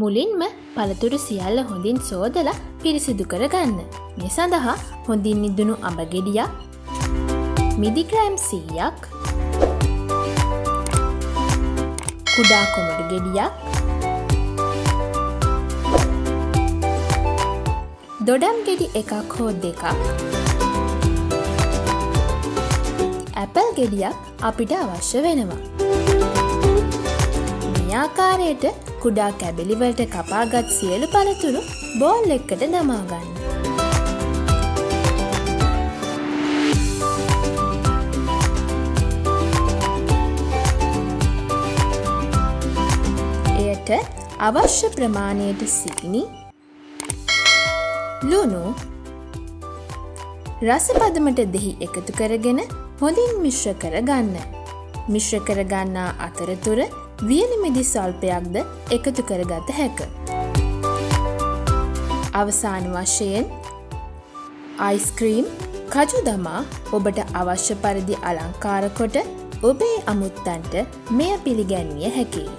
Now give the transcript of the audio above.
මුලින්ම පළතුරු සියල්ල හොඳින් සෝදලා පිරිසිදු කරගන්න. මේ සඳහා හොඳින් නිදුණු අඹ ගෙඩියක්, මිදි ග්‍රෑම් 100ක්, කුඩා කොමඩු ගෙඩියක්, දොඩම් ගෙඩි එකක් හෝ දෙකක්, ඇපල් ගෙඩියක් අපිට අවශ්‍ය වෙනවා. මේ ආකාරයට කුඩා කැබලි වලට කපාගත් සියලු පළතුරු බෝල් එකකට දමා ගන්න. එයට අවශ්‍ය ප්‍රමාණයට සීනි, ලුණු, රස පදමට දෙහි එකතු කරගෙන හොඳින් මිශ්‍ර කරගන්න. මිශ්‍ර කරගන්නා අතරතුර වියලි මිදි ස්වල්පයක්ද එකතු කරගත හැක. අවසාන වශයෙන් අයිස්ක්‍රීම් කජු දමා ඔබට අවශ්‍ය පරිදි අලංකාර කොට ඔබේ අමුත්තන්ට මෙය පිළිගැන්විය හැකියි.